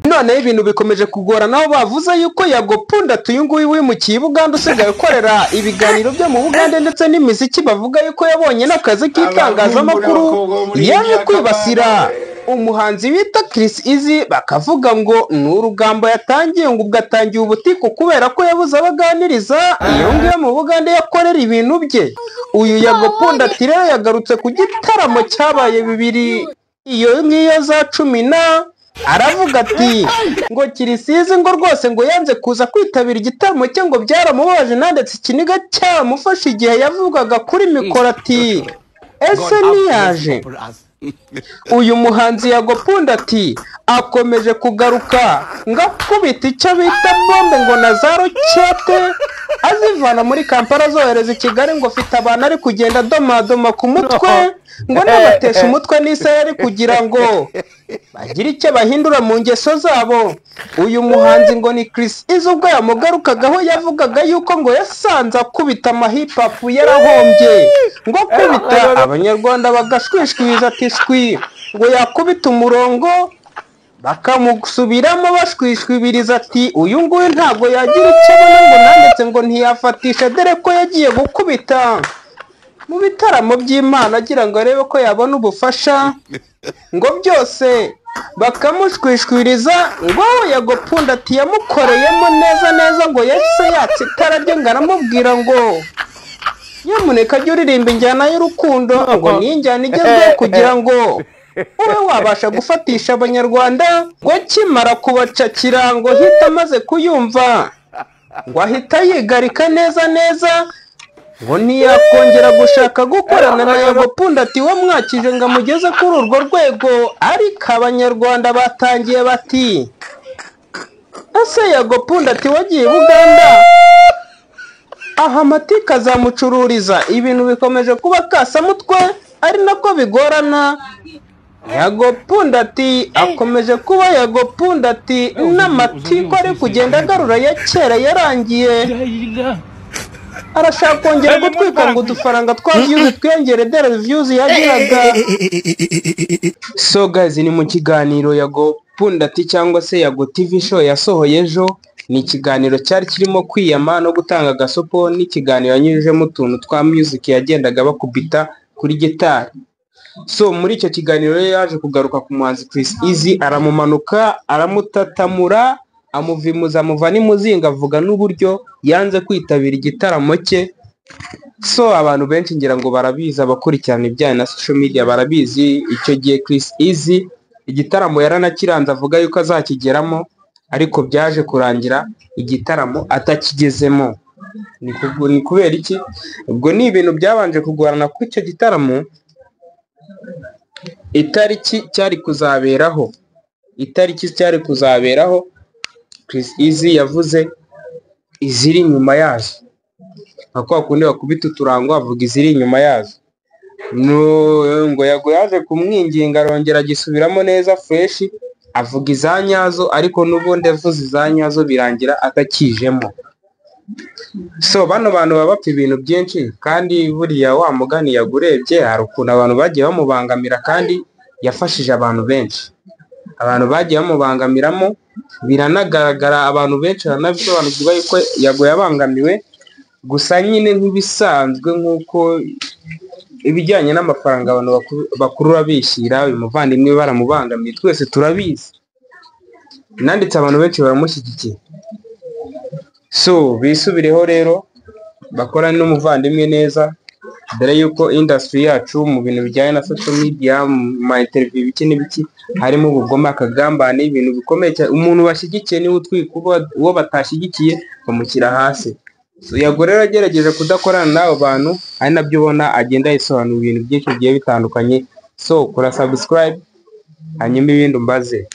Noneho ibintu bikomeje kugorana, aho bavuze yuko Yago Pon Dat uyu nguyu wimukiye i Bugande, usigaye ukorera ibiganiro byo mu Bugande ndetse n'imiziki, bavuga yuko yabonye n'akazi k'itangazamakuru, yaje kwibasira umuhanzi bita Chriss Eazy, bakavuga ngo ni urugambo yatangiye, ngo ubwo atangiye ubutiku kubera ko yabuze abaganiriza iyo ngiyo mu Bugande yakorera ibintu bye. Uyu Yago Pon Dat rero yagarutse ku gitaramo cyabaye bibiri iyo ngiyo za cumi na, aravuga ati ngo Chriss Eazy ngo rwose ngo yanze kuza kwitabira igitaramo cye, ngo byaramubabaje, nandetse ikiniga cyamufashe igihe yavugaga kuri mikoro ati ese ntiyaje. Uyu muhanzi Yago Pon Dat akomeje kugaruka ngo akubita icyo bita bombe, ngo na za rokete azivana muri Kampala azohereza i Kigali, ngo afite abantu ari kugenda adomadoma ku mutwe, ngo n'abatesha umutwe n'isayari kugira ngo bagire icyo bahindura mu ngeso zabo. Uyu muhanzi ngo ni Chriss Eazy, ubwo yamugarukagaho yavugaga yuko ngo yasanze akubita amahip hop yarahombye, ngo akubita Abanyarwanda bagashwishwiza ati shwi, ngo yakubita umurongo bakamusubiramo bashwishwibiriza ati uyu nguyu ntabwo yagira icyo abona, ngo nanditse ngo ntiyafatisha, dore ko yagiye gukubita mu bitaramo by'Imana agira ngo arebe ko yabona ubufasha, ngo byose bakamushwishwiriza. Ngo Yago Pon Dat yamukoreyemo neza neza, ngo yahise yatsa itara rye, ngo aramubwira ngo nyamuneka jya uririmba injyana y'urukundo, ngo ni injyana igezweho kugira ngo ube wabasha gufatisha Abanyarwanda. Ngo akimara kubacakira ngo hita amaze kuyumva, ngo ahita yigarika neza neza, ngo ntiyakongera gushaka gukorana na Yago Pon Dat wamwakije ngo amugeze kuri urwo rwego. Ariko Abanyarwanda batangiye bati ese Yago Pon Dat wagiye Buganda aha amatika azamucururiza? Ibintu bikomeje kuba kasamutwe, ari nako bigorana. Yago Pon Dat akomeje kuba Yago Pon Dat n'amatiku ari kugenda agarura ya kera yarangiye, arashaka kongera gutwika ngo udufaranga twa views twiyongere, dore views yagiraga. So guys, ni mu kiganiro Yago Pon Dat cyangwa se Yago TV Show yasohoye ejo. Ni ikiganiro cyari kirimo kwiyama no gutanga agasopo, n'ikiganiro yanyujijemo utuntu twa music yagendaga bakubita kuri gitari. So muri icyo kiganiro rero yaje kugaruka ku muhanzi Chriss Eazy, aramumanuka, aramutatamura, amuvimuza, amuva n'imuzinga, avuga n'uburyo yanze kwitabira igitaramo cye. So abantu benshi ngira ngo barabizi, abakurikirana ibijyanye na social media barabizi. Icyo gihe Chriss Eazy igitaramo yaranakiranze, avuga yuko azakigeramo, ariko byaje kurangira igitaramo atakigezemo. Ni kubera iki? Ubwo ni ibintu byabanje kugorana kuko icyo gitaramo itariki cyari kuzaberaho, Chriss Eazy yavuze iziri inyuma yazo, nka kwa kundi bakubita uturango, avuga iziri inyuma yazo. No, ngo Yago yaje kumwinginga, arongera agisubiramo neza fresh, avuga iza nyazo, ariko n'ubundi avuze iza nyazo birangira atakijemo. So bano bantu baba bapfa ibintu byinshi, kandi buriya wa mugani Yago urebye hari ukuntu abantu bagiye bamubangamira, kandi yafashije abantu benshi. Abantu bagiye bamubangamiramo biranagaragara, abantu benshi baranabisobanukirwa yuko Yago yabangamiwe. Gusa nyine nk'ibisanzwe, nk'uko ibijyanye n'amafaranga abantu bakurura bishyira, uyu muvandimwe baramubangamiye, twese turabizi, nanditse abantu benshi baramushyigikiye. So bisubireho rero, bakorane n'umuvandimwe neza, dore yuko industry yacu mu bintu bijyanye na social media, mu ma interview, ibiki n'ibiki, harimo ubugome, akagambane, ibintu bikomeye cyane. Umuntu bashyigikiye niwe utwika, uwo batashyigikiye bamushyira hasi. So Yago rero agerageje kudakorana n'abo bantu, ari nabyo ubona agenda yisobanura ibintu byinshi bigiye bitandukanye. So kora subscribe, hanyuma ibindi umbaze.